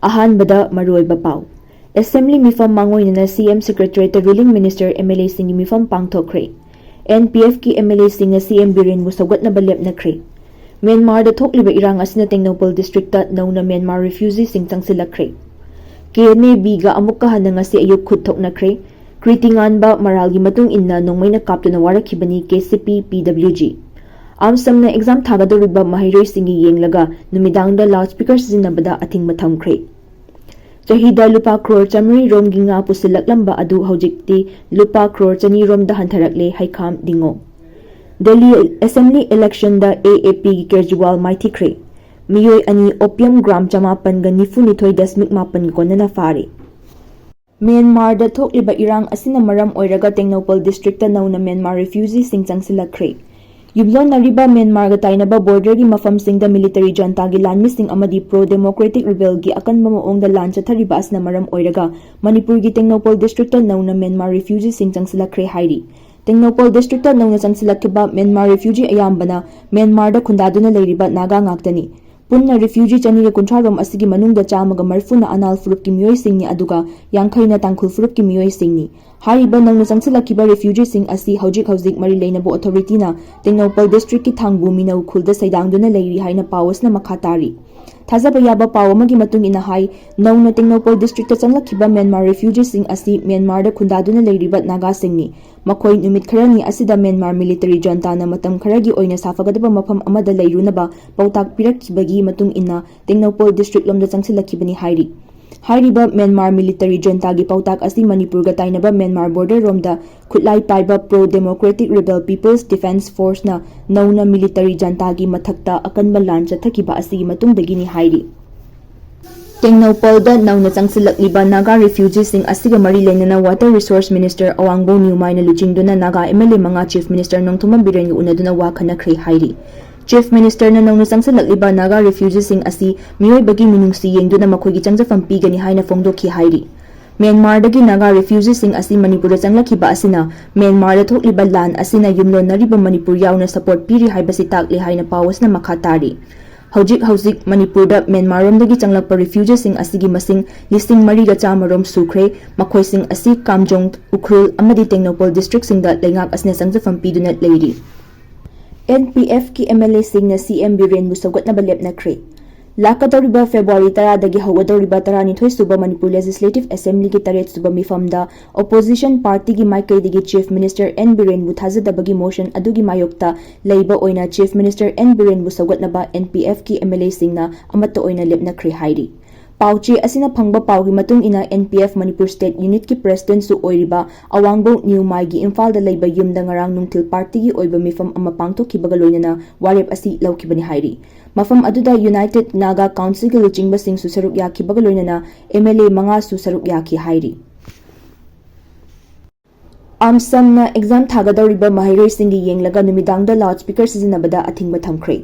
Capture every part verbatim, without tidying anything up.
ꯑꯍꯥꯟꯕꯗ ꯃꯔꯨꯑꯣꯏꯕ ꯄꯥꯎ꯫ ꯑꯦꯁꯦꯝꯕ꯭ꯂꯤ ꯃꯤꯐꯝ ꯃꯥꯡꯑꯣꯏꯅꯅ ꯁꯤ ꯑꯦꯝ ꯁꯦꯀ꯭ꯔꯦꯇꯔꯤꯌꯦꯠꯇ ꯔꯨꯂꯤꯡ ꯃꯤꯅꯤꯁꯇꯔ, ꯑꯦꯝ ꯑꯦꯜ ꯑꯦꯁꯤꯡꯒꯤ ꯃꯤꯐꯝ ꯄꯥꯡꯊꯣꯛꯈ꯭ꯔꯦ꯫ ꯑꯦꯟ ꯄꯤ ꯑꯦꯐꯀꯤ ꯑꯦꯝ ꯑꯦꯜ ꯑꯦꯁꯤꯡꯅ ꯁꯤ ꯑꯦꯝ ꯕꯤꯔꯦꯟꯕꯨ ꯁꯧꯒꯠꯅꯕ ꯂꯦꯞꯅꯈ꯭ꯔꯦ꯫ ꯃ꯭ꯌꯥꯟꯃꯥꯔꯗ ꯊꯣꯛꯂꯤꯕ ꯏꯔꯥꯡ ꯑꯁꯤꯅ ꯇꯦꯡꯅꯧꯄꯜ ꯗꯤꯁꯇ꯭ꯔꯤꯛꯇ ꯅꯧꯅ ꯃ꯭ꯌꯥꯟꯃꯥꯔ ꯔꯤꯐ꯭ꯌꯨꯖꯤꯁꯤꯡ ꯆꯪꯁꯤꯜꯂꯛꯈ꯭ꯔꯦ꯫ ꯀꯦ ꯑꯦꯟ ꯑꯦ ꯕꯤꯒ ꯑꯃꯨꯛꯀ ꯍꯟꯅ ꯉꯁꯤ ꯑꯌꯨꯛ ꯈꯨꯠ ꯊꯣꯛꯅꯈ꯭ꯔꯦ꯫ ꯀ꯭ꯔꯤꯇꯤ ꯉꯥꯟꯕ ꯃꯔꯥꯜꯒꯤ ꯃꯇꯨꯡ ꯏꯟꯅ ꯅꯣꯡꯃꯩꯅ ꯀꯥꯞꯇꯨꯅ ꯋꯥꯔꯛꯈꯤꯕꯅꯤ ꯀꯦ ꯁꯤ ꯄꯤ, ꯄꯤ ꯗꯕ꯭ꯂꯤꯎ ꯖꯤ꯫ ꯑꯥꯝ ꯁꯝꯅ ꯑꯦꯛꯖꯥꯝ ꯊꯥꯒꯗꯧꯔꯤꯕ ꯃꯍꯩꯔꯣꯏꯁꯤꯡꯒꯤ ꯌꯦꯡꯂꯒ ꯅꯨꯃꯤꯗꯥꯡꯗ ꯂꯥꯎꯗ ꯁ꯭ꯄꯤꯀꯔ ꯁꯤꯖꯤꯟꯅꯕꯗ ꯑꯊꯤꯡꯕ ꯊꯝꯈ꯭ꯔꯦ꯫ ꯆꯍꯤꯗ ꯂꯨꯄꯥ ꯀ꯭ꯔꯣꯔ ꯆꯥꯃꯔꯤ ꯔꯣꯝꯒꯤ ꯉꯥ ꯄꯨꯁꯤꯜꯂꯛꯂꯝꯕ ꯑꯗꯨ ꯍꯧꯖꯤꯛꯇꯤ ꯂꯨꯄꯥ ꯀ꯭ꯔꯣꯔ ꯆꯅꯤ ꯔꯣꯝꯗ ꯍꯟꯊꯔꯛꯂꯦ, ꯍꯩꯈꯥꯝ ꯗꯤꯡꯉꯣ꯫ ꯗꯦꯜꯂꯤ ꯑꯦꯁꯦꯝꯕ꯭ꯂꯤ ꯏꯂꯦꯛꯁꯟꯗ ꯑꯦ ꯑꯦ ꯄꯤꯒꯤ ꯀꯦꯖ꯭ꯔꯤꯋꯥꯜ ꯃꯥꯏꯊꯤꯈ꯭ꯔꯦ꯫ ꯃꯤꯑꯣꯏ ꯑꯅꯤ ꯑꯣꯄꯤꯌꯝ ꯒ꯭ꯔꯥꯝ ꯆꯃꯥꯄꯟꯒ ꯅꯤꯐꯨ ꯅꯤꯊꯣꯏ ꯗꯁꯃꯤꯛ ꯃꯥꯄꯟ ꯀꯣꯟꯅꯅ ꯐꯥꯔꯦ꯫ ꯃ꯭ꯌꯥꯟꯃꯥꯔꯗ ꯊꯣꯛꯂꯤꯕ ꯏꯔꯥꯡ ꯑꯁꯤꯅ ꯃꯔꯝ ꯑꯣꯏꯔꯒ ꯇꯦꯡꯅꯧꯄꯜ ꯗꯤꯁꯇ꯭ꯔꯤꯛꯇ ꯅꯧꯅ ꯃ꯭ꯌꯥꯟꯃꯥꯔ ꯔꯤꯐ꯭ꯌꯨꯖꯤꯁꯤꯡ ꯆꯪꯁꯤꯜꯂꯛꯈ꯭ꯔꯦ꯫ ꯌꯨꯝꯂꯣꯟꯅꯔꯤꯕ ꯃ꯭ꯌꯥꯟꯃꯥꯔꯒ ꯇꯥꯏꯅꯕ ꯕꯣꯔꯗꯔꯒꯤ ꯃꯐꯝꯁꯤꯡꯗ ꯃꯤꯂꯤꯇꯔꯤ ꯖꯟꯇꯥꯒꯤ ꯂꯥꯟꯃꯤꯁꯤꯡ ꯑꯃꯗꯤ ꯄ꯭ꯔꯣ ꯗꯦꯃꯣꯀ꯭ꯔꯦꯇꯤꯛ ꯔꯤꯕꯦꯜꯒꯤ ꯑꯀꯟꯕ ꯃꯑꯣꯡꯗ ꯂꯥꯟ ꯆꯠꯊꯔꯤꯕ ꯑꯁꯤꯅ ꯃꯔꯝ ꯑꯣꯏꯔꯒ ꯃꯅꯤꯄꯨꯔꯒꯤ ꯇꯦꯡꯅꯧꯄꯜ ꯗꯤꯁꯇ꯭ꯔꯤꯛꯇ ꯅꯧꯅ ꯃ꯭ꯌꯥꯟꯃꯥꯔ ꯔꯤꯐ꯭ꯌꯨꯖꯤꯁꯤꯡ ꯆꯪꯁꯤꯜꯂꯛꯈ꯭ꯔꯦ ꯍꯥꯏꯔꯤ꯫ ꯇꯦꯡꯅꯧꯄꯜ ꯗꯤꯁꯇ꯭ꯔꯤꯛꯇ ꯅꯧꯅ ꯆꯪꯁꯤꯜꯂꯛꯈꯤꯕ ꯃ꯭ꯌꯥꯟꯃꯥꯔ ꯔꯤꯐ꯭ꯌꯨꯖꯤ ꯑꯌꯥꯝꯕꯅ ꯃ꯭ꯌꯥꯟꯃꯥꯔꯗ ꯈꯨꯟꯗꯥꯗꯨꯅ ꯂꯩꯔꯤꯕ ꯅꯥꯒꯥ ꯉꯥꯛꯇꯅꯤ꯫ ꯄꯨꯟꯅ ꯔꯤꯐ꯭ꯌꯨꯖꯤ ꯆꯅꯤꯒ ꯀꯨꯟꯊ꯭ꯔꯥ ꯔꯣꯝ ꯑꯁꯤꯒꯤ ꯃꯅꯨꯡꯗ ꯆꯥꯝꯃꯒ ꯃꯔꯤꯐꯨꯅ ꯑꯅꯥꯜ ꯐꯨꯔꯨꯞꯀꯤ ꯃꯤꯑꯣꯏꯁꯤꯡꯅꯤ, ꯑꯗꯨꯒ ꯌꯥꯡꯈꯩꯅ ꯇꯥꯡꯈꯨꯜ ꯐꯨꯔꯨꯞꯀꯤ ꯃꯤꯑꯣꯏꯁꯤꯡꯅꯤ꯫ ꯍꯥꯏꯔꯤꯕ ꯅꯧꯅ ꯆꯪꯁꯤꯜꯂꯛꯈꯤꯕ ꯔꯤꯐ꯭ꯌꯨꯖꯤꯁꯤꯡ ꯑꯁꯤ ꯍꯧꯖꯤꯛ ꯍꯧꯖꯤꯛ ꯃꯔꯤ ꯂꯩꯅꯕ ꯑꯣꯊꯣꯔꯤꯇꯤꯅ ꯇꯦꯡꯅꯧꯄꯜ ꯗꯤꯁꯇ꯭ꯔꯤꯛꯀꯤ ꯊꯥꯡꯕꯨ ꯃꯤꯅꯧ ꯈꯨꯜꯗ ꯁꯩꯗꯥꯡꯗꯨꯅ ꯂꯩꯔꯤ ꯍꯥꯏꯅ ꯄꯥꯎ ꯑꯁꯤꯅ ꯃꯈꯥ ꯇꯥꯔꯤ꯫ ꯊꯥꯖꯕ ꯌꯥꯕ ꯄꯥꯎ ꯑꯃꯒꯤ ꯃꯇꯨꯡ ꯏꯟꯅ ꯍꯥꯏ, ꯅꯧꯅ ꯇꯦꯡꯅꯧꯄꯜ ꯗꯤꯁꯇ꯭ꯔꯤꯛꯇ ꯆꯪꯂꯛꯈꯤꯕ ꯃ꯭ꯌꯥꯟꯃꯥꯔ ꯔꯤꯐ꯭ꯌꯨꯖꯤꯁꯤꯡ ꯑꯁꯤ ꯃ꯭ꯌꯥꯟꯃꯥꯔꯗ ꯈꯨꯟꯗꯥꯗꯨꯅ ꯂꯩꯔꯤꯕ ꯅꯥꯒꯥꯁꯤꯡꯅꯤ꯫ ꯃꯈꯣꯏ ꯅꯨꯃꯤꯠ ꯈꯔꯅꯤ ꯑꯁꯤꯗ ꯃ꯭ꯌꯥꯟꯃꯥꯔ ꯃꯤꯂꯤꯇꯔꯤ ꯖꯟꯇꯥꯅ ꯃꯇꯝ ꯈꯔꯒꯤ ꯑꯣꯏꯅ ꯁꯥꯐꯒꯗꯕ ꯃꯐꯝ ꯑꯃꯗ ꯂꯩꯔꯨꯅꯕ ꯄꯥꯎꯇꯥꯛ ꯄꯤꯔꯛꯈꯤꯕꯒꯤ ꯃꯇꯨꯡ ꯏꯟꯅ ꯇꯦꯡꯅꯧꯄꯜ ꯗꯤꯁꯇ꯭ꯔꯤꯛ ꯂꯣꯝꯗ ꯆꯪꯁꯤꯜꯂꯛꯈꯤꯕꯅꯤ ꯍꯥꯏꯔꯤ꯫ ꯍꯥꯏꯔꯤꯕ ꯃ꯭ꯌꯥꯟꯃꯥꯔ ꯃꯤꯂꯤꯇꯔꯤ ꯖꯟꯇꯥꯒꯤ ꯄꯥꯎꯇꯥꯛ ꯑꯁꯤ ꯃꯅꯤꯄꯨꯔꯒ ꯇꯥꯏꯅꯕ ꯃ꯭ꯌꯥꯟꯃꯥꯔ ꯕꯣꯔꯗꯔ ꯔꯣꯝꯗ ꯈꯨꯠꯂꯥꯏ ꯄꯥꯏꯕ pro democratic rebel people's defence ꯐꯣꯔꯁꯅ ꯅꯧꯅ ꯃꯤꯂꯤꯇꯔꯤ ꯖꯟꯇꯥꯒꯤ ꯃꯊꯛꯇ ꯑꯀꯟꯕ ꯂꯥꯟ ꯆꯠꯊꯈꯤꯕ ꯑꯁꯤꯒꯤ ꯃꯇꯨꯡꯗꯒꯤꯅꯤ ꯍꯥꯏꯔꯤ꯫ ꯇꯦꯡꯅꯧꯄꯜꯗ ꯅꯧꯅ ꯆꯪꯁꯤꯜꯂꯛꯂꯤꯕ ꯅꯥꯒꯥ ꯔꯤꯐ꯭ꯌꯨꯖꯤꯁꯤꯡ ꯑꯁꯤꯒ ꯃꯔꯤ ꯂꯩꯅꯅ ꯋꯥꯇꯔ ꯔꯤꯁꯣꯔꯁ ꯃꯤꯅꯤꯁꯇꯔ ꯑꯋꯥꯡꯕꯧ ꯅ꯭ꯌꯨꯃꯥꯏꯅ ꯂꯨꯆꯤꯡꯗꯨꯅ ꯅꯥꯒꯥ ꯑꯦꯝ ꯑꯦꯜ ꯑꯦ ꯃꯉꯥ ꯆꯤꯐ ꯃꯤꯅꯤꯁꯇꯔ ꯅꯣꯡꯊꯣꯝꯕꯝ ꯕꯤꯔꯦꯟꯒ ꯎꯅꯗꯨꯅ ꯋꯥ ꯈꯟꯅꯈ꯭ꯔꯦ ꯍꯥꯏꯔꯤ꯫ ꯆꯤꯐ ꯃꯤꯅꯤꯁꯇꯔꯅ ꯅꯧꯅ ꯆꯪꯁꯤꯜꯂꯛꯂꯤꯕ ꯅꯥꯒꯥ ꯔꯤꯐ꯭ꯌꯨꯖꯤꯁꯤꯡ ꯑꯁꯤ ꯃꯤꯑꯣꯏꯕꯒꯤ ꯃꯤꯅꯨꯡꯁꯤ ꯌꯦꯡꯗꯨꯅ ꯃꯈꯣꯏꯒꯤ ꯆꯪꯖꯐꯝ ꯄꯤꯒꯅꯤ ꯍꯥꯏꯅ ꯐꯣꯡꯗꯣꯛꯈꯤ ꯍꯥꯏꯔꯤ꯫ ꯃ꯭ꯌꯥꯟꯃꯥꯔꯗꯒꯤ ꯅꯥꯒꯥ ꯔꯤꯐ꯭ꯌꯨꯖꯤꯁꯤꯡ ꯑꯁꯤ ꯃꯅꯤꯄꯨꯔꯗ ꯆꯪꯂꯛꯈꯤꯕ ꯑꯁꯤꯅ ꯃ꯭ꯌꯥꯟꯃꯥꯔꯗ ꯊꯣꯛꯂꯤꯕ ꯂꯥꯟ ꯑꯁꯤꯅ ꯌꯨꯝꯂꯣꯟꯅꯔꯤꯕ ꯃꯅꯤꯄꯨꯔ ꯌꯥꯎꯅ ꯁꯄꯣꯔꯠ ꯄꯤꯔꯤ ꯍꯥꯏꯕꯁꯤ ꯇꯥꯛꯂꯤ ꯍꯥꯏꯅ ꯄꯥꯎ ꯑꯁꯤꯅ ꯃꯈꯥ ꯇꯥꯔꯤ꯫ ꯍꯧꯖꯤꯛ ꯍꯧꯖꯤꯛ ꯃꯅꯤꯄꯨꯔꯗ ꯃ꯭ꯌꯥꯟꯃꯥꯔꯔꯣꯝꯗꯒꯤ ꯆꯪꯂꯛꯄ refugeeꯁꯤꯡ ꯑꯁꯤꯒꯤ ꯃꯁꯤꯡ ꯂꯤꯁꯤꯡ ꯃꯔꯤꯒ ꯆꯥꯝꯃ ꯔꯣꯝ ꯁꯨꯈ꯭ꯔꯦ꯫ ꯃꯈꯣꯏꯁꯤꯡ ꯑꯁꯤ ꯀꯥꯝꯖꯣꯡ, ꯎꯈ꯭ꯔꯨꯜ ꯑꯃꯗꯤ ꯇꯦꯡꯅꯧꯄꯜ districtꯁꯤꯡꯗ ꯂꯩꯉꯥꯛ ꯑꯁꯤꯅ ꯆꯪꯖꯐꯝ ꯄꯤꯗꯨꯅ ꯂꯩꯔꯤ꯫ NPFꯀꯤ MLAꯁꯤꯡꯅ CM ꯕꯤꯔꯦꯟꯕꯨ ꯁꯧꯒꯠꯅꯕ ꯂꯦꯞꯅꯈ꯭ꯔꯦ꯫ ꯂꯥꯛꯀꯗꯧꯔꯤꯕ February ꯇꯔꯥꯗꯒꯤ ꯍꯧꯒꯗꯧꯔꯤꯕ ꯇꯔꯥꯅꯤꯊꯣꯏ ꯁꯨꯕ ꯃꯅꯤꯄꯨꯔ Legislative Assemblyꯒꯤ ꯇꯔꯦꯠ ꯁꯨꯕ ꯃꯤꯐꯝꯗ opposition partyꯒꯤ ꯃꯥꯏꯀꯩꯗꯒꯤ Chief Minister N ꯕꯤꯔꯦꯟꯕꯨ ꯊꯥꯖꯗꯕꯒꯤ motion ꯑꯗꯨꯒꯤ ꯃꯥꯌꯣꯛꯇ ꯂꯩꯕ ꯑꯣꯏꯅ Chief Minister N ꯕꯤꯔꯦꯟꯕꯨ ꯁꯧꯒꯠꯅꯕ NPFꯀꯤ MLAꯁꯤꯡꯅ ꯑꯃꯠꯇ ꯑꯣꯏꯅ ꯂꯦꯞꯅꯈ꯭ꯔꯦ ꯍꯥꯏꯔꯤ꯫ ꯄꯥꯎꯆꯦ ꯑꯁꯤꯅ ꯐꯪꯕ ꯄꯥꯎꯒꯤ ꯃꯇꯨꯡ ꯏꯟꯅ, NPF ꯃꯅꯤꯄꯨꯔ State Unitꯀꯤ Presidentꯁꯨ ꯑꯣꯏꯔꯤꯕ ꯑꯋꯥꯡꯕꯧ ꯅ꯭ꯌꯨ ꯃꯥꯏꯒꯤ ꯏꯝꯐꯥꯜꯗ ꯂꯩꯕ ꯌꯨꯝꯗ ꯉꯔꯥꯡ ꯅꯨꯡꯊꯤꯜ partyꯒꯤ ꯑꯣꯏꯕ ꯃꯤꯐꯝ ꯑꯃ ꯄꯥꯡꯊꯣꯛꯈꯤꯕꯒ ꯂꯣꯏꯅꯅ ꯋꯥꯔꯦꯞ ꯑꯁꯤ ꯂꯧꯈꯤꯕꯅꯤ ꯍꯥꯏꯔꯤ꯫ ꯃꯐꯝ ꯑꯗꯨꯗ United Naga Councilꯒꯤ ꯂꯨꯆꯤꯡꯕꯁꯤꯡꯁꯨ ꯁꯔꯨꯛ ꯌꯥꯈꯤꯕꯒ ꯂꯣꯏꯅꯅ MLA ꯃꯉꯥꯁꯨ ꯁꯔꯨꯛ ꯌꯥꯈꯤ ꯍꯥꯏꯔꯤ꯫ AMSAMꯅ exam ꯊꯥꯒꯗꯧꯔꯤꯕ ꯃꯍꯩꯔꯣꯏꯁꯤꯡꯒꯤ ꯌꯦꯡꯂꯒ ꯅꯨꯃꯤꯗꯥꯡꯗ loudspeaker ꯁꯤꯖꯤꯟꯅꯕꯗ ꯑꯊꯤꯡꯕ ꯊꯝꯈ꯭ꯔꯦ꯫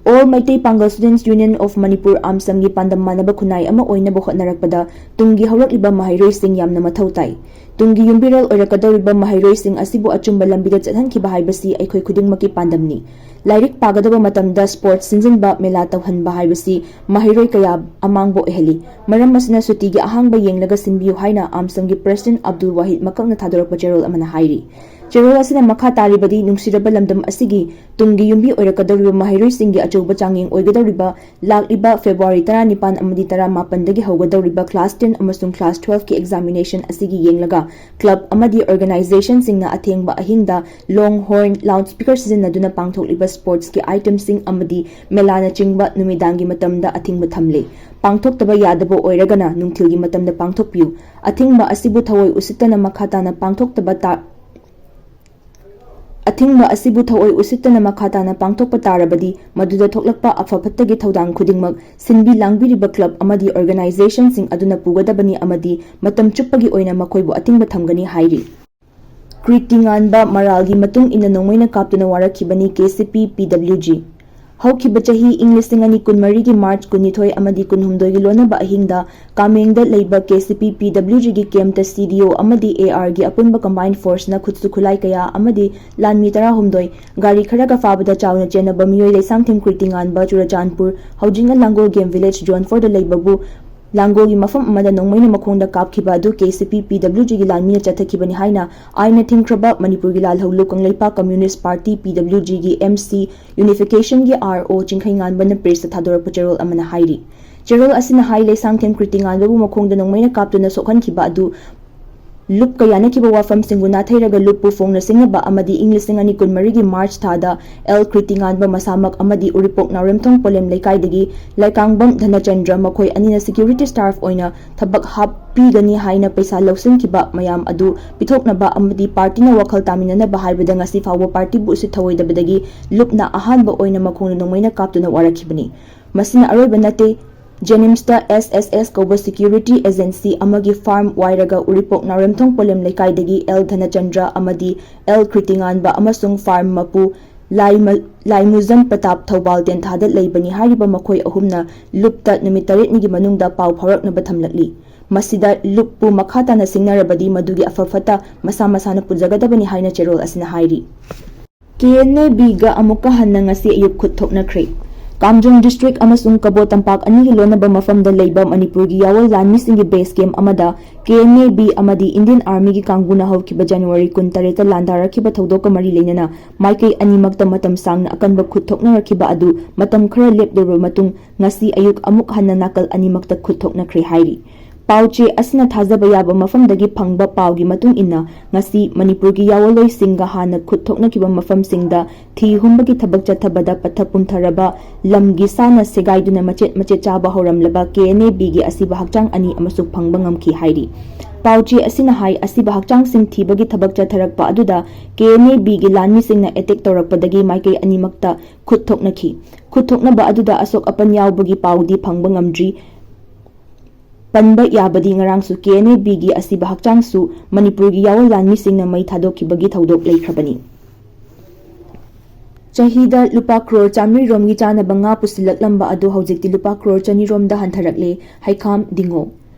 All Meitei Pangal Students Union of Manipur, AMSAMꯒꯤ ꯄꯥꯟꯗꯝ ꯃꯥꯟꯅꯕ ꯈꯨꯟꯅꯥꯏ ꯑꯃ ꯑꯣꯏꯅꯕ ꯍꯣꯠꯅꯔꯛꯄꯗ ꯇꯨꯡꯒꯤ ꯍꯧꯔꯛꯂꯤꯕ ꯃꯍꯩꯔꯣꯏꯁꯤꯡ ꯌꯥꯝꯅ ꯃꯊꯧ ꯇꯥꯏ꯫ ꯇꯨꯡꯒꯤ ꯌꯨꯝꯕꯤꯔꯦꯜ ꯑꯣꯏꯔꯛꯀꯗꯧꯔꯤꯕ ꯃꯍꯩꯔꯣꯏꯁꯤꯡ ꯑꯁꯤꯕꯨ ꯑꯆꯨꯝꯕ ꯂꯝꯕꯤꯗ ꯆꯠꯍꯟꯈꯤꯕ ꯍꯥꯏꯕꯁꯤ ꯑꯩꯈꯣꯏ ꯈꯨꯗꯤꯡꯃꯛꯀꯤ ꯄꯥꯟꯗꯝꯅꯤ꯫ ꯂꯥꯏꯔꯤꯛ ꯄꯥꯒꯗꯕ ꯃꯇꯝꯗ sports ꯁꯤꯟꯖꯤꯟꯕ, ꯃꯦꯂꯥ ꯇꯧꯍꯟꯕ ꯍꯥꯏꯕꯁꯤ ꯃꯍꯩꯔꯣꯏ ꯀꯌꯥ ꯑꯃꯥꯡꯕ ꯑꯣꯏꯍꯜꯂꯤ꯫ ꯃꯔꯝ ꯑꯁꯤꯅ ꯁꯨꯇꯤꯒꯤ ꯑꯍꯥꯡꯕ ꯌꯦꯡꯂꯒ ꯁꯤꯟꯕꯤꯌꯨ ꯍꯥꯏꯅ AMSAMꯒꯤ President ꯑꯕꯗꯨꯜ ꯋꯥꯍꯤꯗ ꯃꯀꯛꯅ ꯊꯥꯗꯣꯔꯛꯄ ꯆꯦꯔꯣꯜ ꯑꯃꯅ ꯍꯥꯏꯔꯤ꯫ ꯆꯦꯔꯣꯜ ꯑꯁꯤꯅ ꯃꯈꯥ ꯇꯥꯔꯤꯕꯗꯤ, ꯅꯨꯡꯁꯤꯔꯕ ꯂꯝꯗꯝ ꯑꯁꯤꯒꯤ ꯇꯨꯡꯒꯤ ꯌꯨꯝꯕꯤ ꯑꯣꯏꯔꯛꯀꯗꯧꯔꯤꯕ ꯃꯍꯩꯔꯣꯏꯁꯤꯡꯒꯤ ꯑꯆꯧꯕ ꯆꯥꯡꯌꯦꯡ ꯑꯣꯏꯒꯗꯧꯔꯤꯕ ꯂꯥꯛꯂꯤꯕ February ꯇꯔꯥꯅꯤꯄꯥꯟ ꯑꯃꯗꯤ ꯇꯔꯥꯃꯥꯄꯟꯗꯒꯤ ꯍꯧꯒꯗꯧꯔꯤꯕ class ten ꯑꯃꯁꯨꯡ class twelveꯀꯤ examinationꯁꯤꯒꯤ ꯌꯦꯡꯂꯒ club ꯑꯃꯗꯤ organizationꯁꯤꯡꯅ ꯑꯊꯦꯡꯕ ꯑꯍꯤꯡꯗ long horn, loudspeaker ꯁꯤꯖꯤꯟꯅꯗꯨꯅ ꯄꯥꯡꯊꯣꯛꯂꯤꯕ sportsꯀꯤ itemꯁꯤꯡ ꯑꯃꯗꯤ ꯃꯦꯂꯥꯅꯆꯤꯡꯕ ꯅꯨꯃꯤꯗꯥꯡꯒꯤ ꯃꯇꯝꯗ ꯑꯊꯤꯡꯕ ꯊꯝꯂꯤ꯫ ꯄꯥꯡꯊꯣꯛꯇꯕ ꯌꯥꯗꯕ ꯑꯣꯏꯔꯒꯅ ꯅꯨꯡꯊꯤꯜꯒꯤ ꯃꯇꯝꯗ ꯄꯥꯡꯊꯣꯛꯄꯤꯌꯨ꯫ ꯑꯊꯤꯡꯕ ꯑꯁꯤꯕꯨ ꯊꯑꯣꯏ ꯎꯁꯤꯠꯇꯅ ꯃꯈꯥ ꯇꯥꯅ ꯄꯥꯡꯊꯣꯛꯇꯕ ꯇꯥ-, ꯑꯊꯤꯡꯕ ꯑꯁꯤꯕꯨ ꯊꯑꯣꯏ ꯎꯁꯤꯠꯇꯅ ꯃꯈꯥ ꯇꯥꯅ ꯄꯥꯡꯊꯣꯛꯄ ꯇꯥꯔꯕꯗꯤ, ꯃꯗꯨꯗ ꯊꯣꯛꯂꯛꯄ ꯑꯐ ꯐꯠꯇꯒꯤ ꯊꯧꯗꯥꯡ ꯈꯨꯗꯤꯡꯃꯛ ꯁꯤꯟꯕꯤ ꯂꯥꯡꯕꯤꯔꯤꯕ club ꯑꯃꯗꯤ organizationꯁꯤꯡ ꯑꯗꯨꯅ ꯄꯨꯒꯗꯕꯅꯤ ꯑꯃꯗꯤ ꯃꯇꯝ ꯆꯨꯞꯄꯒꯤ ꯑꯣꯏꯅ ꯃꯈꯣꯏꯕꯨ ꯑꯊꯤꯡꯕ ꯊꯝꯒꯅꯤ ꯍꯥꯏꯔꯤ꯫ ꯀ꯭ꯔꯤꯇꯤ ꯉꯥꯟꯕ ꯃꯔꯥꯜꯒꯤ ꯃꯇꯨꯡ ꯏꯟꯅ ꯅꯣꯡꯃꯩꯅ ꯀꯥꯞꯇꯨꯅ ꯋꯥꯔꯛꯈꯤꯕꯅꯤ KCP PWG꯫ ꯍꯧꯈꯤꯕ ꯆꯍꯤ ꯏꯪ ꯂꯤꯁꯤꯡ ꯑꯅꯤ ꯀꯨꯟꯃꯔꯤꯒꯤ ꯃꯥꯔꯆ ꯀꯨꯟꯅꯤꯊꯣꯏ ꯑꯃꯗꯤ ꯀꯨꯟꯍꯨꯝꯗꯣꯏꯒꯤ ꯂꯣꯟꯅꯕ ꯑꯍꯤꯡꯗ ꯀꯥꯃꯦꯡꯗ ꯂꯩꯕ ꯀꯦ ꯁꯤ ꯄꯤ ꯄꯤ ꯗꯕ꯭ꯂꯤꯎ ꯖꯤꯒꯤ ꯀꯦꯝꯞꯇ ꯁꯤ ꯗꯤ ꯑꯣ ꯑꯃꯗꯤ ꯑꯦ ꯑꯥꯔꯒꯤ ꯑꯄꯨꯟꯕ ꯀꯝꯕꯥꯏꯟ ꯐꯣꯔꯁꯅ ꯈꯨꯠꯁꯨ ꯈꯨꯠꯂꯥꯏ ꯀꯌꯥ ꯑꯃꯗꯤ ꯂꯥꯟꯃꯤ ꯇꯔꯥꯍꯨꯝꯗꯣꯏ, ꯒꯥꯔꯤ ꯈꯔꯒ ꯐꯥꯕꯗ ꯆꯥꯎꯅ ꯆꯦꯟꯅꯕ ꯃꯤꯑꯣꯏ ꯂꯩꯁꯥꯡꯊꯦꯝ ꯀ꯭ꯔꯤꯇꯤ ꯉꯥꯟꯕ, ꯆꯨꯔꯆꯥꯟꯄꯨꯔ, ꯍꯧꯖꯤꯡ ꯂꯥꯡꯒꯣꯜ ꯒꯦꯝ ꯚꯤꯂꯦꯖ ꯖꯣꯟ ꯐꯣꯔꯗ ꯂꯩꯕꯕꯨ ꯂꯥꯡꯒꯣꯜꯒꯤ ꯃꯐꯝ ꯑꯃꯗ ꯅꯣꯡꯃꯩꯅ ꯃꯈꯣꯡꯗ ꯀꯥꯞꯈꯤꯕ ꯑꯗꯨ ꯀꯦ ꯁꯤ ꯄꯤ ꯄꯤ ꯗꯕ꯭ꯂꯤꯎ ꯖꯤꯒꯤ ꯂꯥꯟꯃꯤꯅ ꯆꯠꯊꯈꯤꯕꯅꯤ ꯍꯥꯏꯅ ꯑꯥꯏꯟꯅ ꯊꯤꯡꯈ꯭ꯔꯕ ꯃꯅꯤꯄꯨꯔꯒꯤ ꯂꯥꯜꯍꯧꯂꯨꯞ ꯀꯪꯂꯩꯄꯥꯛ ꯀꯝꯃ꯭ꯌꯨꯅꯤꯁ꯭ꯠ ꯄꯥꯔꯇꯤ, ꯄꯤ ꯗꯕ꯭ꯂꯤꯎ ꯖꯤꯒꯤ ꯑꯦꯝ ꯁꯤ ꯌꯨꯅꯤꯐꯤꯀꯦꯁꯟꯒꯤ ꯑꯥꯔ ꯑꯣ ꯆꯤꯡꯈꯩꯉꯥꯟꯕꯅ ꯄ꯭ꯔꯦꯁꯇ ꯊꯥꯗꯣꯔꯛꯄ ꯆꯦꯔꯣꯜ ꯑꯃꯅ ꯍꯥꯏꯔꯤ꯫ ꯆꯦꯔꯣꯜ ꯑꯁꯤꯅ ꯍꯥꯏ, ꯂꯩꯁꯥꯡꯊꯦꯝ ꯀ꯭ꯔꯤꯇꯤ ꯉꯥꯟꯕꯕꯨ ꯃꯈꯣꯡꯗ ꯅꯣꯡꯃꯩꯅ ꯀꯥꯞꯇꯨꯅ ꯁꯣꯛꯍꯟꯈꯤꯕ ꯑꯗꯨ ꯂꯨꯞꯀ ꯌꯥꯅꯈꯤꯕ ꯋꯥꯐꯝꯁꯤꯡꯕꯨ ꯅꯥꯊꯩꯔꯒ ꯂꯨꯞꯄꯨ ꯐꯣꯡꯅ ꯁꯤꯡꯅꯕ ꯑꯃꯗꯤ ꯏꯪ ꯂꯤꯁꯤꯡ ꯑꯅꯤ ꯀꯨꯟꯃꯔꯤꯒꯤ ꯃꯥꯔꯆ ꯊꯥꯗ ꯑꯦꯜ ꯀ꯭ꯔꯤꯇꯤ ꯉꯥꯟꯕ ꯃꯁꯥꯃꯛ ꯑꯃꯗꯤ ꯎꯔꯤꯄꯣꯛ ꯅꯥꯎꯔꯦꯝꯊꯣꯡ ꯄꯣꯂꯦꯝ ꯂꯩꯀꯥꯏꯗꯒꯤ ꯂꯩꯀꯥꯡꯕꯝ ꯙꯅꯆꯟꯗ꯭ꯔ, ꯃꯈꯣꯏ ꯑꯅꯤꯅ ꯁꯦꯀ꯭ꯌꯨꯔꯤꯇꯤ ꯁ꯭ꯇꯥꯐ ꯑꯣꯏꯅ ꯊꯕꯛ ꯍꯥꯞꯄꯤꯒꯅꯤ ꯍꯥꯏꯅ ꯄꯩꯁꯥ ꯂꯧꯁꯤꯟꯈꯤꯕ ꯃꯌꯥꯝ ꯑꯗꯨ ꯄꯤꯊꯣꯛꯅꯕ ꯑꯃꯗꯤ ꯄꯥꯔꯇꯤꯅ ꯋꯥꯈꯜ ꯇꯥꯃꯤꯟꯅꯅꯕ ꯍꯥꯏꯕꯗ ꯉꯁꯤ ꯐꯥꯎꯕ ꯄꯥꯔꯇꯤꯕꯨ ꯎꯁꯤꯠ ꯊꯑꯣꯏꯗꯕꯗꯒꯤ ꯂꯨꯞꯅ ꯑꯍꯥꯟꯕ ꯑꯣꯏꯅ ꯃꯈꯣꯡꯗ ꯅꯣꯡꯃꯩꯅ ꯀꯥꯞꯇꯨꯅ ꯋꯥꯔꯛꯈꯤꯕꯅꯤ꯫ ꯃꯁꯤꯅ ꯑꯔꯣꯏꯕ ꯅꯠꯇꯦ꯫ ꯖꯦꯅꯤꯝꯁꯇ ꯑꯦꯁ ꯑꯦꯁ ꯑꯦꯁ ꯀꯧꯕ ꯁꯦꯀ꯭ꯌꯨꯔꯤꯇꯤ ꯑꯦꯖꯦꯟꯁꯤ ꯑꯃꯒꯤ ꯐꯥꯔꯝ ꯋꯥꯏꯔꯒ ꯎꯔꯤꯄꯣꯛ ꯅꯥꯎꯔꯦꯝꯊꯣꯡ ꯄꯣꯂꯦꯝ ꯂꯩꯀꯥꯏꯗꯒꯤ ꯑꯦꯜ ꯙꯅꯆꯟꯗ꯭ꯔ ꯑꯃꯗꯤ ꯑꯦꯜ ꯀ꯭ꯔꯤꯇꯤꯉꯥꯟꯕ ꯑꯃꯁꯨꯡ ꯐꯥꯔꯝ ꯃꯄꯨ ꯂꯥꯏꯃ-, ꯂꯥꯏꯃꯨꯖꯝ ꯄ꯭ꯔꯇꯥꯞ ꯊꯧꯕꯥꯜ ꯇꯦꯟꯊꯥꯗ ꯂꯩꯕꯅꯤ ꯍꯥꯏꯔꯤꯕ ꯃꯈꯣꯏ ꯑꯍꯨꯝꯅ ꯂꯨꯞꯇ ꯅꯨꯃꯤꯠ ꯇꯔꯦꯠꯅꯤꯒꯤ ꯃꯅꯨꯡꯗ ꯄꯥꯎ ꯐꯥꯎꯔꯛꯅꯕ ꯊꯝꯂꯛꯂꯤ꯫ ꯃꯁꯤꯗ ꯂꯨꯞꯄꯨ ꯃꯈꯥ ꯇꯥꯅ ꯁꯤꯡꯅꯔꯕꯗꯤ ꯃꯗꯨꯒꯤ ꯑꯐ ꯐꯠꯇ ꯃꯁꯥ ꯃꯁꯥꯅ ꯄꯨꯖꯒꯗꯕꯅꯤ ꯍꯥꯏꯅ ꯆꯦꯔꯣꯜ ꯑꯁꯤꯅ ꯍꯥꯏꯔꯤ꯫ ꯀꯦ ꯑꯦꯟ ꯑꯦ ꯕꯤꯒ ꯑꯃꯨꯛꯀ ꯍꯟꯅ ꯉꯁꯤ ꯑꯌꯨꯛ ꯈꯨꯠ ꯊꯣꯛꯅꯈ꯭ꯔꯦ꯫ ꯀꯥꯝꯖꯣꯡ ꯗꯤꯁꯇ꯭ꯔꯤꯛ ꯑꯃꯁꯨꯡ ꯀꯕꯣ ꯇꯝꯄꯥꯛ ꯑꯅꯤꯒꯤ ꯂꯣꯟꯅꯕ ꯃꯐꯝꯗ ꯂꯩꯕ ꯃꯅꯤꯄꯨꯔꯒꯤ ꯌꯥꯑꯣꯜ ꯂꯥꯟꯃꯤꯁꯤꯡꯒꯤ ꯕꯦꯁ ꯀꯦꯝꯞ ꯑꯃꯗ ꯀꯦ ꯑꯦꯟ ꯑꯦ ꯕꯤ ꯑꯃꯗꯤ ꯏꯟꯗꯤꯌꯟ ꯑꯥꯔꯃꯤꯒꯤ ꯀꯥꯡꯕꯨꯅ ꯍꯧꯈꯤꯕ ꯖꯅꯋꯥꯔꯤ ꯀꯨꯟꯇꯔꯦꯠꯇ ꯂꯥꯟꯗꯥꯔꯛꯈꯤꯕ ꯊꯧꯗꯣꯛꯀ ꯃꯔꯤ ꯂꯩꯅꯅ ꯃꯥꯏꯀꯩ ꯑꯅꯤꯃꯛꯇ ꯃꯇꯝ ꯁꯥꯡꯅ ꯑꯀꯟꯕ ꯈꯨꯠ ꯊꯣꯛꯅꯔꯛꯈꯤꯕ ꯑꯗꯨ ꯃꯇꯝ ꯈꯔ ꯂꯦꯞꯂꯨꯔꯕ ꯃꯇꯨꯡ ꯉꯁꯤ ꯑꯌꯨꯛ ꯑꯃꯨꯛ ꯍꯟꯅ ꯅꯥꯀꯜ ꯑꯅꯤꯃꯛꯇ ꯈꯨꯠ ꯊꯣꯛꯅꯈ꯭ꯔꯦ ꯍꯥꯏꯔꯤ꯫ ꯄꯥꯎ ꯆꯦ ꯑꯁꯤꯅ ꯊꯥꯖꯕ ꯌꯥꯕ ꯃꯐꯝꯗꯒꯤ ꯐꯪꯕ ꯄꯥꯎꯒꯤ ꯃꯇꯨꯡ ꯏꯟꯅ, ꯉꯁꯤ ꯃꯅꯤꯄꯨꯔꯒꯤ ꯌꯥꯑꯣꯜꯂꯣꯏꯁꯤꯡꯒ ꯍꯥꯟꯅ ꯈꯨꯠ ꯊꯣꯛꯅꯈꯤꯕ ꯃꯐꯝꯁꯤꯡꯗ ꯊꯤ ꯍꯨꯝꯕꯒꯤ ꯊꯕꯛ ꯆꯠꯊꯕꯗ ꯄꯠꯊ ꯄꯨꯝꯊꯔꯕ ꯂꯝꯒꯤ ꯁꯥꯅ ꯁꯦꯒꯥꯏꯗꯨꯅ ꯃꯆꯦꯠ ꯃꯆꯦꯠ ꯆꯥꯕ ꯍꯧꯔꯝꯂꯕ ꯀꯦ ꯑꯦꯟ ꯑꯦ ꯕꯤꯒꯤ ꯑꯁꯤꯕ ꯍꯛꯆꯥꯡ ꯑꯅꯤ ꯑꯃꯁꯨ ꯐꯪꯕ ꯉꯝꯈꯤ ꯍꯥꯏꯔꯤ꯫ ꯄꯥꯎ ꯆꯦ ꯑꯁꯤꯅ ꯍꯥꯏ, ꯑꯁꯤꯕ ꯍꯛꯆꯥꯡꯁꯤꯡ ꯊꯤꯕꯒꯤ ꯊꯕꯛ ꯆꯠꯊꯔꯛꯄ ꯑꯗꯨꯗ ꯀꯦ ꯑꯦꯟ ꯑꯦ ꯕꯤꯒꯤ ꯂꯥꯟꯃꯤꯁꯤꯡꯅ ꯑꯦꯇꯦꯛ ꯇꯧꯔꯛꯄꯗꯒꯤ ꯃꯥꯏꯀꯩ ꯑꯅꯤꯃꯛꯇ ꯈꯨꯠ ꯊꯣꯛꯅꯈꯤ꯫ ꯈꯨꯠ ꯊꯣꯛꯅꯕ ꯑꯗꯨꯗ ꯑꯁꯣꯛ ꯑꯄꯟ ꯌꯥꯎꯕꯒꯤ ꯄꯥꯎꯗꯤ ꯐꯪꯕ ꯉꯝꯗ꯭ꯔꯤ꯫ ꯄꯟꯕ ꯌꯥꯕꯗꯤ ꯉꯔꯥꯡꯁꯨ ꯀꯦ ꯑꯦꯟ ꯑꯦ ꯕꯤꯒꯤ ꯑꯁꯤꯕ ꯍꯛꯆꯥꯡꯁꯨ ꯃꯅꯤꯄꯨꯔꯒꯤ ꯌꯥꯑꯣꯜ ꯂꯥꯟꯃꯤꯁꯤꯡꯅ ꯃꯩ ꯊꯥꯗꯣꯛꯈꯤꯕꯒꯤ ꯊꯧꯗꯣꯛ ꯂꯩꯈ꯭ꯔꯕꯅꯤ꯫ ꯆꯍꯤꯗ ꯂꯨꯄꯥ ꯀ꯭ꯔꯣꯔ ꯆꯥꯃꯔꯤ ꯔꯣꯝꯒꯤ ꯆꯥꯅꯕ ꯉꯥ ꯄꯨꯁꯤꯜꯂꯛꯂꯝꯕ ꯑꯗꯨ ꯍꯧꯖꯤꯛꯇꯤ ꯂꯨꯄꯥ ꯀ꯭ꯔꯣꯔ ꯆꯅꯤ ꯔꯣꯝꯗ ꯍꯟꯊꯔꯛꯂꯦ, ꯍꯩꯈꯥꯝ ꯗꯤꯡꯉꯣ꯫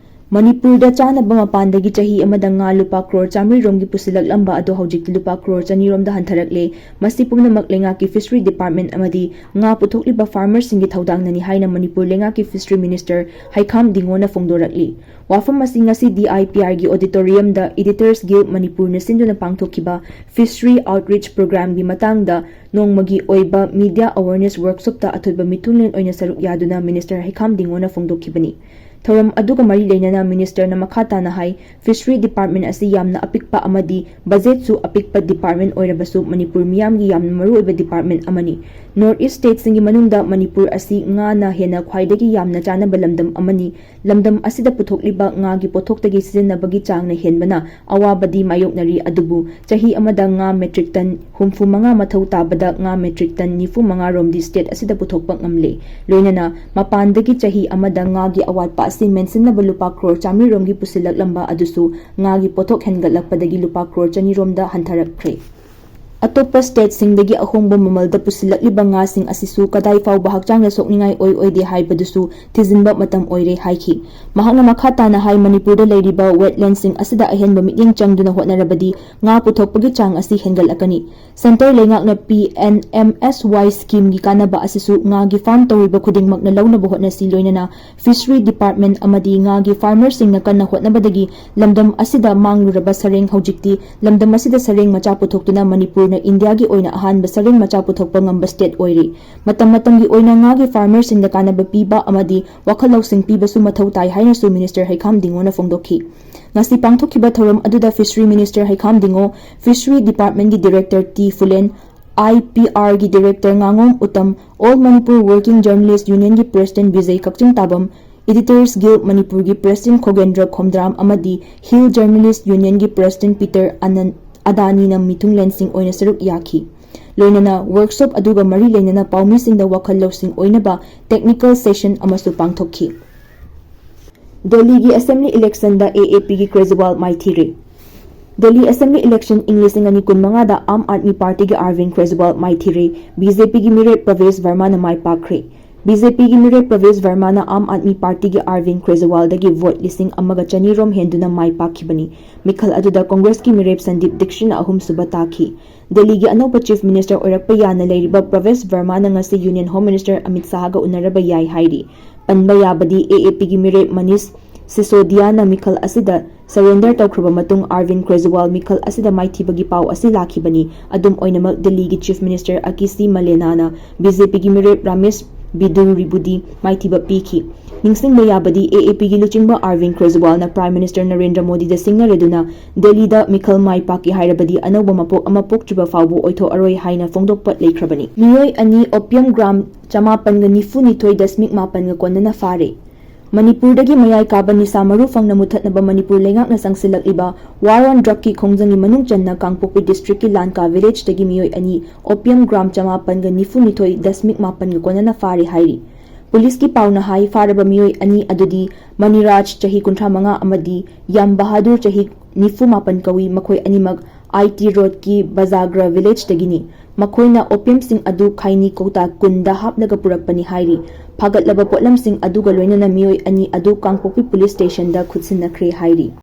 ꯃꯅꯤꯄꯨꯔꯗ ꯆꯥꯅꯕ ꯃꯄꯥꯟꯗꯒꯤ ꯆꯍꯤ ꯑꯃꯗ ꯉꯥ ꯂꯨꯄꯥ ꯀ꯭ꯔꯣꯔ ꯆꯥꯃꯔꯤ ꯔꯣꯝꯒꯤ ꯄꯨꯁꯤꯜꯂꯛꯂꯝꯕ ꯑꯗꯨ ꯍꯧꯖꯤꯛꯇꯤ ꯂꯨꯄꯥ ꯀ꯭ꯔꯣꯔ ꯆꯅꯤ ꯔꯣꯝꯗ ꯍꯟꯊꯔꯛꯂꯦ꯫ ꯃꯁꯤ ꯄꯨꯝꯅꯃꯛ ꯂꯩꯉꯥꯛꯀꯤ ꯐꯤꯁꯔꯤ ꯗꯤꯄꯥꯔꯠꯃꯦꯟ ꯑꯃꯗꯤ ꯉꯥ ꯄꯨꯊꯣꯛꯂꯤꯕ ꯐꯥꯔꯃꯔꯁꯤꯡꯒꯤ ꯊꯧꯗꯥꯡꯅꯅꯤ ꯍꯥꯏꯅ ꯃꯅꯤꯄꯨꯔ ꯂꯩꯉꯥꯛꯀꯤ ꯐꯤꯁꯔꯤ ꯃꯤꯅꯤꯁꯇꯔ ꯍꯩꯈꯥꯝ ꯗꯤꯡꯉꯣꯅ ꯐꯣꯡꯗꯣꯔꯛꯂꯤ꯫ ꯋꯥꯐꯝ ꯑꯁꯤ ꯉꯁꯤ D I P ꯑꯥꯔꯒꯤ ꯑꯣꯗꯤꯇꯣꯔꯤꯌꯝꯗ Editors Guild ꯃꯅꯤꯄꯨꯔꯅ ꯁꯤꯟꯗꯨꯅ ꯄꯥꯡꯊꯣꯛꯈꯤꯕ ꯐꯤꯁꯔꯤ ꯑꯥꯎꯠꯔꯤꯆ ꯄ꯭ꯔꯣꯒ꯭ꯔꯥꯝꯒꯤ ꯃꯇꯥꯡꯗ ꯅꯣꯡꯃꯒꯤ ꯑꯣꯏꯕ ꯃꯤꯗꯤꯌꯥ ꯑꯦꯋꯥꯔꯅꯦꯁ ꯋꯥꯔꯛꯁꯣꯞꯇ ꯑꯊꯣꯏꯕ ꯃꯤꯊꯨꯡꯂꯦꯟ ꯑꯣꯏꯅ ꯁꯔꯨꯛ ꯌꯥꯗꯨꯅ ꯃꯤꯅꯤꯁꯇꯔ ꯍꯩꯈꯥꯝ ꯗꯤꯡꯉꯣꯅ ꯐꯣꯡꯗꯣꯛꯈꯤꯕꯅꯤ꯫ ꯊꯧꯔꯝ ꯑꯗꯨꯒ ꯃꯔꯤ ꯂꯩꯅꯅ ꯃꯤꯅꯤꯁꯇꯔꯅ ꯃꯈꯥ ꯇꯥꯅ ꯍꯥꯏ, ꯐꯤꯁꯔꯤ ꯗꯤꯄꯥꯔꯠꯃꯦꯟ ꯑꯁꯤ ꯌꯥꯝꯅ ꯑꯄꯤꯛꯄ ꯑꯃꯗꯤ ꯕꯖꯦꯠꯁꯨ ꯑꯄꯤꯛꯄ ꯗꯤꯄꯥꯔꯠꯃꯦꯟ ꯑꯣꯏꯔꯕꯁꯨ ꯃꯅꯤꯄꯨꯔ ꯃꯤꯌꯥꯝꯒꯤ ꯌꯥꯝꯅ ꯃꯔꯨꯑꯣꯏꯕ ꯗꯤꯄꯥꯔꯠꯃꯦꯟ ꯑꯃꯅꯤ꯫ ꯅꯣꯔꯠ ꯏꯁ ꯁ꯭ꯇꯦꯠꯁꯤꯡꯒꯤ ꯃꯅꯨꯡꯗ ꯃꯅꯤꯄꯨꯔ ꯑꯁꯤ ꯉꯥꯅ ꯍꯦꯟꯅ ꯈ꯭ꯋꯥꯏꯗꯒꯤ ꯌꯥꯝꯅ ꯆꯥꯅꯕ ꯂꯝꯗꯝ ꯑꯃꯅꯤ꯫ ꯂꯝꯗꯝ ꯑꯁꯤꯗ ꯄꯨꯊꯣꯛꯂꯤꯕ ꯉꯥꯒꯤ ꯄꯣꯠꯊꯣꯛꯇꯒꯤ ꯁꯤꯖꯤꯟꯅꯕꯒꯤ ꯆꯥꯡꯅ ꯍꯦꯟꯕꯅ ꯑꯋꯥꯕꯗꯤ ꯃꯥꯌꯣꯛꯅꯔꯤ, ꯑꯗꯨꯕꯨ ꯆꯍꯤ ꯑꯃꯗ ꯉꯥ ꯃꯦꯇ꯭ꯔꯤꯛ ꯇꯟ ꯍꯨꯝꯐꯨ ꯃꯉꯥ ꯃꯊꯧ ꯇꯥꯕꯗ ꯉꯥ ꯃꯦꯇ꯭ꯔꯤꯛ ꯇꯟ ꯅꯤꯐꯨ ꯃꯉꯥ ꯔꯣꯝꯗꯤ ꯁ꯭ꯇꯦꯠ ꯑꯁꯤꯗ ꯄꯨꯊꯣꯛꯄ ꯉꯝꯂꯦ꯫ ꯂꯣꯏꯅꯅ ꯃꯄꯥꯟꯗꯒꯤ ꯆꯍꯤ ꯑꯃꯗ ꯉꯥꯒꯤ ꯑꯋꯥꯠꯄ ꯑꯁꯤ ꯃꯦꯟꯁꯤꯟꯅꯕ ꯂꯨꯄꯥ ꯀ꯭ꯔꯣꯔ ꯆꯥꯃꯔꯤ ꯔꯣꯝꯒꯤ ꯄꯨꯁꯤꯜꯂꯛꯂꯝꯕ ꯑꯗꯨꯁꯨ ꯉꯥꯒꯤ ꯄꯣꯠꯊꯣꯛ ꯍꯦꯟꯒꯠꯂꯛꯄꯗꯒꯤ ꯂꯨꯄꯥ ꯀ꯭ꯔꯣꯔ ꯆꯅꯤ ꯔꯣꯝꯗ ꯍꯟꯊꯔꯛꯈ꯭ꯔꯦ꯫ ꯑꯇꯣꯞꯄ ꯁ꯭ꯇꯦꯠꯁꯤꯡꯗꯒꯤ ꯑꯍꯣꯡꯕ ꯃꯃꯜꯗ ꯄꯨꯁꯤꯜꯂꯛꯂꯤꯕ ꯉꯥꯁꯤꯡ ꯑꯁꯤꯁꯨ ꯀꯗꯥꯏ ꯐꯥꯎꯕ ꯍꯛꯆꯥꯡꯗ ꯁꯣꯛꯅꯤꯡꯉꯥꯏ ꯑꯣꯏ ꯑꯣꯏꯗꯦ ꯍꯥꯏꯕꯗꯨꯁꯨ ꯊꯤꯖꯤꯟꯕ ꯃꯇꯝ ꯑꯣꯏꯔꯦ ꯍꯥꯏꯈꯤ꯫ ꯃꯍꯥꯛꯅ ꯃꯈꯥ ꯇꯥꯅ ꯍꯥꯏ, ꯃꯅꯤꯄꯨꯔꯗ ꯂꯩꯔꯤꯕ ꯋꯦꯠꯂꯦꯟꯁꯤꯡ ꯑꯁꯤꯗ ꯑꯍꯦꯟꯕ ꯃꯤꯠꯌꯦꯡ ꯆꯪꯗꯨꯅ ꯍꯣꯠꯅꯔꯕꯗꯤ ꯉꯥ ꯄꯨꯊꯣꯛꯄꯒꯤ ꯆꯥꯡ ꯑꯁꯤ ꯍꯦꯟꯒꯠꯂꯛꯀꯅꯤ꯫ ꯁꯦꯟꯇꯔ ꯂꯩꯉꯥꯛꯅ ꯄꯤ ꯑꯦꯟ ꯑꯦꯝ ꯑꯦꯁ ꯋꯥꯏ ꯁ꯭ꯀꯤꯝꯒꯤ ꯀꯥꯟꯅꯕ ꯑꯁꯤꯁꯨ ꯉꯥꯒꯤ ꯐꯥꯔꯝ ꯇꯧꯔꯤꯕ ꯈꯨꯗꯤꯡꯃꯛꯅ ꯂꯧꯅꯕ ꯍꯣꯠꯅꯁꯤ, ꯂꯣꯏꯅꯅ ꯐꯤꯁꯔꯤ ꯗꯤꯄꯥꯔꯠꯃꯦꯟ ꯑꯃꯗꯤ ꯉꯥꯒꯤ ꯐꯥꯔꯃꯔꯁꯤꯡꯅ ꯀꯟꯅ ꯍꯣꯠꯅꯕꯗꯒꯤ ꯂꯝꯗꯝ ꯑꯁꯤꯗ ꯃꯥꯡꯂꯨꯔꯕ ꯁꯔꯦꯡ ꯍꯧꯖꯤꯛꯇꯤ ꯂꯝꯗꯝ ꯑꯁꯤꯗ ꯁꯔꯦꯡ ꯃꯆꯥ ꯄꯨꯊꯣꯛꯇꯨꯅ ꯃꯅꯤꯄꯨꯔꯅ ꯏꯟꯗꯤꯌꯥꯒꯤ ꯑꯣꯏꯅ ꯑꯍꯥꯟꯕ ꯁꯔꯦꯡ ꯃꯆꯥ ꯄꯨꯊꯣꯛꯄ ꯉꯝꯕ ꯁ꯭ꯇꯦꯠ ꯑꯣꯏꯔꯤ꯫ ꯃꯇꯝ ꯃꯇꯝꯒꯤ ꯑꯣꯏꯅ ꯉꯥꯒꯤ ꯐꯥꯔꯃꯔꯁꯤꯡꯗ ꯀꯥꯟꯅꯕ ꯄꯤꯕ ꯑꯃꯗꯤ ꯋꯥꯈꯜ ꯂꯧꯁꯤꯡ ꯄꯤꯕꯁꯨ ꯃꯊꯧ ꯇꯥꯏ ꯍꯥꯏꯅꯁꯨ ꯃꯤꯅꯤꯁꯇꯔ ꯍꯩꯈꯥꯝ ꯗꯤꯡꯉꯣꯅ ꯐꯣꯡꯗꯣꯛꯈꯤ꯫ ꯉꯁꯤ ꯄꯥꯡꯊꯣꯛꯈꯤꯕ ꯊꯧꯔꯝ ꯑꯗꯨꯗ fishery minister Heikham Dingo, fishery ꯗꯤꯄꯥꯔꯠꯃꯦꯟꯒꯤ director T Phulen, I P ꯑꯥꯔꯒꯤ ꯗꯤꯔꯦꯛꯇꯔ ꯉꯥꯉꯣꯝ Uttam, all Manipur working journalist ꯌꯨꯅꯤꯌꯟꯒꯤ president Bijoy Kakching Tabam, editors guild ꯃꯅꯤꯄꯨꯔꯒꯤ ꯄ꯭ꯔꯦꯁꯤꯗꯦꯟꯠ ꯈꯣꯒꯦꯟꯗ꯭ꯔ ꯈꯣꯝꯗ꯭ꯔꯥꯝ ꯑꯃꯗꯤ ꯍꯤꯜ ꯖꯔꯅꯦꯂꯤꯁ ꯌꯨꯅꯤꯌꯟꯒꯤ ꯄ꯭ꯔꯦꯁꯤꯗꯦꯟꯠ ꯄꯤꯇꯔ ꯑꯅꯟ ꯑꯗꯥꯅꯤꯅ ꯃꯤꯊꯨꯡꯂꯦꯟꯁꯤꯡ ꯑꯣꯏꯅ ꯁꯔꯨꯛ ꯌꯥꯈꯤ꯫ ꯂꯣꯏꯅꯅ ꯋꯥꯔꯛꯁꯣꯞ ꯑꯗꯨꯒ ꯃꯔꯤ ꯂꯩꯅꯅ ꯄꯥꯎꯃꯤꯁꯤꯡꯗ ꯋꯥꯈꯜ ꯂꯧꯁꯤꯡ ꯑꯣꯏꯅꯕ ꯇꯦꯛꯅꯤꯀꯦꯜ ꯁꯦꯁꯟ ꯑꯃꯁꯨ ꯄꯥꯡꯊꯣꯛꯈꯤ꯫ ꯗꯦꯜꯂꯤꯒꯤ ꯑꯦꯁꯦꯝꯕ꯭ꯂꯤ ꯏꯂꯦꯛꯁꯟꯗ ꯑꯦ ꯑꯦ ꯄꯤꯒꯤ ꯀ꯭ꯔꯦꯖꯤꯋꯥꯜ ꯃꯥꯏꯊꯤꯔꯦ꯫ ꯗꯦꯜꯂꯤ ꯑꯦꯁꯦꯝꯕ꯭ꯂꯤ ꯏꯂꯦꯛꯁꯟ ꯏꯪ ꯂꯤꯁꯤꯡ ꯑꯅꯤ ꯀꯨꯟ ꯃꯉꯥꯗ ꯑꯥꯝ ꯑꯥꯗꯃꯤ ꯄꯥꯔꯇꯤꯒꯤ ꯑꯥꯔꯕꯤꯟ ꯀ꯭ꯔꯦꯖꯋꯥꯜ ꯃꯥꯏꯊꯤꯔꯦ꯫ ꯕꯤ ꯖꯦ ꯄꯤꯒꯤ ꯃꯤꯔꯦꯞ ꯄ꯭ꯔꯚꯦꯁ ꯚꯔꯃꯥꯅ ꯃꯥꯏ ꯄꯥꯛꯈ꯭ꯔꯦ꯫ ꯕꯤ ꯖꯦ ꯄꯤꯒꯤ ꯃꯤꯔꯦꯞ ꯄ꯭ꯔꯚꯦꯁ ꯚꯔꯃꯥꯅ ꯑꯥꯝ ꯑꯥꯗꯃꯤ ꯄꯥꯔꯇꯤꯒꯤ ꯑꯥꯔꯕꯤꯟ ꯀ꯭ꯔꯦꯖꯋꯥꯜꯗꯒꯤ ꯚꯣꯠ ꯂꯤꯁꯤꯡ ꯑꯃꯒ ꯆꯅꯤ ꯔꯣꯝ ꯍꯦꯟꯗꯨꯅ ꯃꯥꯏ ꯄꯥꯛꯈꯤꯕꯅꯤ꯫ ꯃꯤꯈꯜ ꯑꯗꯨꯗ ꯀꯣꯡꯒ꯭ꯔꯦꯁꯀꯤ ꯃꯤꯔꯦꯞ ꯁꯟꯗꯤꯞ ꯗꯤꯛꯁꯤꯠꯅ ꯑꯍꯨꯝꯁꯨꯕ ꯇꯥꯈꯤ꯫ ꯗꯦꯜꯂꯤꯒꯤ ꯑꯅꯧꯕ ꯆꯤꯐ ꯃꯤꯅꯤꯁꯇꯔ ꯑꯣꯏꯔꯛꯄ ꯌꯥꯅ ꯂꯩꯔꯤꯕ ꯄ꯭ꯔꯚꯦꯁ ꯚꯔꯃꯥꯅ ꯉꯁꯤ ꯌꯨꯅꯤꯌꯟ ꯍꯣꯝ ꯃꯤꯅꯤꯁꯇꯔ ꯑꯃꯤꯠ ꯁꯥꯍꯒ ꯎꯅꯔꯕ ꯌꯥꯏ ꯍꯥꯏꯔꯤ꯫ ꯄꯟꯕ ꯌꯥꯕꯗꯤ, ꯑꯦ ꯑꯦ ꯄꯤꯒꯤ ꯃꯤꯔꯦꯞ ꯃꯅꯤꯁ ꯁꯤꯁꯣꯗꯤꯌꯥꯅ ꯃꯤꯈꯜ ꯑꯁꯤꯗ ꯁꯔꯦꯟꯗꯔ ꯇꯧꯈ꯭ꯔꯕ ꯃꯇꯨꯡ ꯑꯥꯔꯕꯤꯟ ꯀ꯭ꯔꯦꯖꯋꯥꯜ ꯃꯤꯈꯜ ꯑꯁꯤꯗ ꯃꯥꯏꯊꯤꯕꯒꯤ ꯄꯥꯎ ꯑꯁꯤ ꯂꯥꯛꯈꯤꯕꯅꯤ꯫ ꯑꯗꯨꯝ ꯑꯣꯏꯅꯃꯛ, ꯗꯦꯜꯂꯤꯒꯤ ꯆꯤꯐ ꯃꯤꯅꯤꯁꯇꯔ ꯑꯀꯤꯁꯤ ꯃꯂꯦꯅꯥꯅ ꯕꯤ ꯖꯦ ꯄꯤꯒꯤ ꯃꯤꯔꯦꯞ ꯔꯥꯃꯦꯁ ꯕꯤꯗꯨꯔꯤꯕꯨꯗꯤ ꯃꯥꯏꯊꯤꯕ ꯄꯤꯈꯤ꯫ ꯅꯤꯡꯁꯤꯡꯕ ꯌꯥꯕꯗꯤ, ꯑꯦ ꯑꯦ ꯄꯤꯒꯤ ꯂꯨꯆꯤꯡꯕ ꯑꯥꯔꯕꯤꯟ ꯀ꯭ꯔꯦꯖꯋꯥꯜꯅ ꯄ꯭ꯔꯥꯏꯝ ꯃꯤꯅꯤꯁꯇꯔ ꯅꯔꯦꯟꯗ꯭ꯔ ꯃꯣꯗꯤꯗ ꯁꯤꯡꯅꯔꯗꯨꯅ ꯗꯦꯜꯂꯤꯗ ꯃꯤꯈꯜ ꯃꯥꯏ ꯄꯥꯛꯀꯦ ꯍꯥꯏꯔꯕꯗꯤ ꯑꯅꯧꯕ ꯃꯄꯣꯛ ꯑꯃ ꯄꯣꯛꯇ꯭ꯔꯤꯕ ꯐꯥꯎꯕ ꯑꯣꯏꯊꯣꯛꯑꯔꯣꯏ ꯍꯥꯏꯅ ꯐꯣꯡꯗꯣꯛꯄ ꯂꯩꯈ꯭ꯔꯕꯅꯤ꯫ ꯃꯤꯑꯣꯏ ꯑꯅꯤ ꯑꯣꯄꯤꯌꯝ ꯒ꯭ꯔꯥꯝ ꯆꯃꯥꯄꯟꯒ ꯅꯤꯐꯨ ꯅꯤꯊꯣꯏ ꯗꯁꯃꯤꯛ ꯃꯥꯄꯟꯒ ꯀꯣꯟꯅꯅ ꯐꯥꯔꯦ꯫ ꯃꯅꯤꯄꯨꯔꯗꯒꯤ ꯃꯌꯥꯏ ꯀꯥꯕ ꯅꯤꯁꯥ ꯃꯔꯨ ꯐꯪꯅ ꯃꯨꯊꯠꯅꯕ ꯃꯅꯤꯄꯨꯔ ꯂꯩꯉꯥꯛꯅ ꯆꯪꯁꯤꯜꯂꯛꯂꯤꯕ War on Drugꯀꯤ ꯈꯣꯡꯖꯪꯒꯤ ꯃꯅꯨꯡ ꯆꯟꯅ ꯀꯥꯡꯄꯣꯛꯄꯤ ꯗꯤꯁꯇ꯭ꯔꯤꯛꯀꯤ ꯂꯥꯟꯀꯥ ꯚꯤꯂꯦꯖꯇꯒꯤ ꯃꯤꯑꯣꯏ ꯑꯅꯤ ꯑꯣꯄꯤꯌꯝ ꯒ꯭ꯔꯥꯝ ꯆꯃꯥꯄꯟꯒ ꯅꯤꯐꯨ ꯅꯤꯊꯣꯏ ꯗꯁꯃꯤꯛ ꯃꯥꯄꯟꯒ ꯀꯣꯟꯅꯅ ꯐꯥꯔꯦ ꯍꯥꯏꯔꯤ꯫ ꯄꯨꯂꯤꯁꯀꯤ ꯄꯥꯎꯅ ꯍꯥꯏ, ꯐꯥꯔꯕ ꯃꯤꯑꯣꯏ ꯑꯅꯤ ꯑꯗꯨꯗꯤ ꯃꯅꯤꯔꯥꯖ, ꯆꯍꯤ ꯀꯨꯟꯊ꯭ꯔꯥ ꯃꯉꯥ, ꯑꯃꯗꯤ ꯌꯥꯝ ꯕꯍꯥꯗꯨꯔ, ꯆꯍꯤ ꯅꯤꯐꯨ ꯃꯥꯄꯟ ꯀꯧꯏ꯫ ꯃꯈꯣꯏ ꯑꯅꯤꯃꯛ ꯑꯥꯏ ꯇꯤ ꯔꯣꯗꯀꯤ ꯕꯖꯥꯒ꯭ꯔ ꯚꯤꯂꯦꯖꯇꯒꯤꯅꯤ꯫ ꯃꯈꯣꯏꯅ ꯑꯣꯄꯤꯌꯝꯁꯤꯡ ꯑꯗꯨ ꯈꯥꯏꯅꯤ ꯀꯧꯇꯥ ꯀꯨꯟꯗ ꯍꯥꯞꯂꯒ ꯄꯨꯔꯛꯄꯅꯤ ꯍꯥꯏꯔꯤ꯫ ꯐꯥꯒꯠꯂꯕ ꯄꯣꯠꯂꯝꯁꯤꯡ ꯑꯗꯨꯒ ꯂꯣꯏꯅꯅ ꯃꯤꯑꯣꯏ ꯑꯅꯤ ꯑꯗꯨ ꯀꯥꯡꯄꯣꯛꯄꯤ ꯄꯨꯂꯤꯁ ꯁ꯭ꯇꯦꯁꯟꯗ ꯈꯨꯠꯁꯤꯟꯅꯈ꯭ꯔꯦ ꯍꯥꯏꯔꯤ꯫